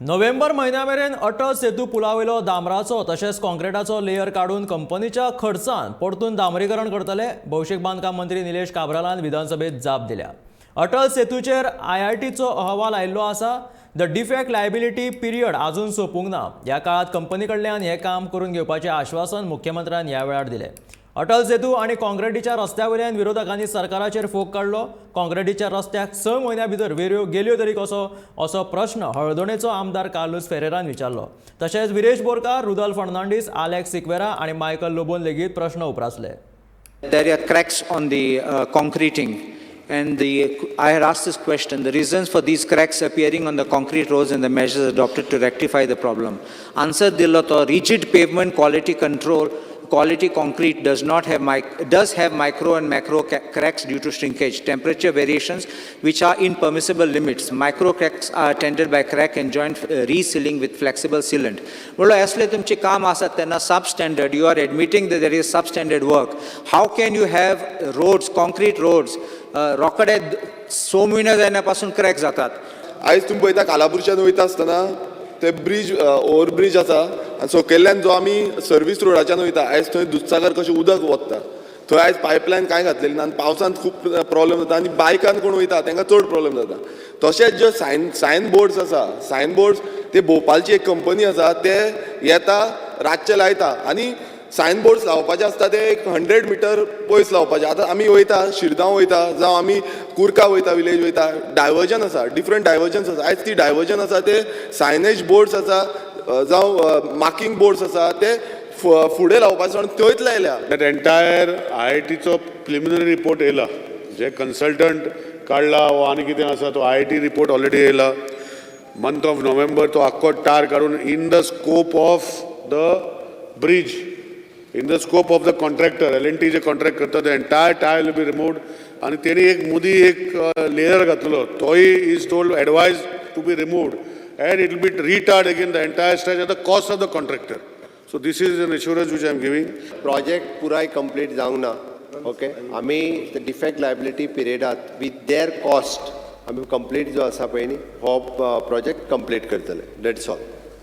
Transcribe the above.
नोव्हेंबर म्हयन्या मेरेन अटल सेतू पुलावयलो डांबराचो तशेंच काँक्रिटाचो लेयर काडून कंपनीच्या खर्चान परतून डांबरीकरण करतले. भौशीक बांदकाम मंत्री निलेश काब्रालान विधानसभेत जाप दिल्या. अटल सेतूचेर आयआयटीचो अहवाल आयिल्लो आसा. The defect liability period अजून सोंपूंक ना. ह्या काळात कंपनी कडल्यान हें काम करून घेवपाचें आश्वासन मुख्यमंत्र्यान ह्या वेळार दिलें. अटल सेतू आनी काँक्रिटीच्या रस्त्या वयल्यान विरोधकांनी सरकाराचेर फोग काडलो. काँक्रिटीच्या रस्त्याक 6 म्हयन्या भितर वेऱ्यो गेल्यो तरी कसो, असो प्रश्न हळदोणेचो आमदार कार्लूस फेरेरान विचारलो. तशेंच विरेश बोरकार, रुदल फर्नांडीस, आलेक्स सिक्वेरा आनी मायकल लोबोन लेगीत प्रश्न उप्रासले. There are cracks on the concreting. And I had asked this question, the reasons for these cracks appearing on the concrete roads and the measures adopted to rectify the problem. Answer दिल्लो तो rigid pavement quality control, quality concrete does not have, does have micro and macro cracks due to shrinkage, temperature variations which are in permissible limits. Micro cracks are attended by crack and joint resealing with flexible sealant. म्हणल्यार असले तुमचे काम आसात तेन्ना substandard, you are admitting that there is substandard work. How can you have roads, concrete roads, रोकडे 6 म्हयने जायना पासून क्रॅक जातात? आयज तुमी पळयता, कालापूरच्यान वयता आसतना ते ब्रीज, ओवर ब्रीज आसा आनी सकयल्ल्यान जो आमी सर्वीस रोडाच्यान वयता, आयज थंय दुधसागर कशें उदक वता. थंय आयज पायपलायन कांय घातलेली ना आनी पावसांत खूब प्रॉब्लेम जाता आनी बायकान कोण वयता तांकां चड प्रॉब्लेम जाता. तशेंच जे सायन बोर्ड्स आसा, सायन बोर्ड्स ते भोपालची एक कंपनी आसा, ते येता, रातचे लायता आनी सायन बोर्ड्स लावपाचे आसता ते एक 100 मिटर पयस लावपाचे. आतां आमी वयता, शिरगांव वयता जावं आमी कुरका वयता, विलेज वयता, डायवर्जन आसा, डिफरंट डायवर्जन्स आसा. आयज ती डायवर्जन आसा, ते सायनेज बोर्ड्स आसा जावं मार्किंग बोर्ड्स आसा, ते फुडें लावपाचे आनी थंयच लायल्या. That entire आयआयटीचो प्रिलिमिनरी रिपोर्ट येयला, जे कन्सल्टंट काडला वा आनी कितें आसा, तो आयआयटी रिपोर्ट ऑलरेडी येयला. मंथ ऑफ नोव्हेंबर तो आख्खो टार काडून in the scope of the bridge, in the scope of the contractor, L&T J contract करता, the entire tar will be removed. आनी तेणी एक मुदी एक लेयर घातलो, तोय is told advise to be removed and it will be retard again the entire stretch at the cost of the contractor. So this is an assurance which I am giving. Project पुराय complete जावंक ना, okay. आमी defect liability पिरियडात with there cost आमी complete जो आसा पळय न्ही, हो प्रोजेक्ट कंप्लीट करतले. That's all.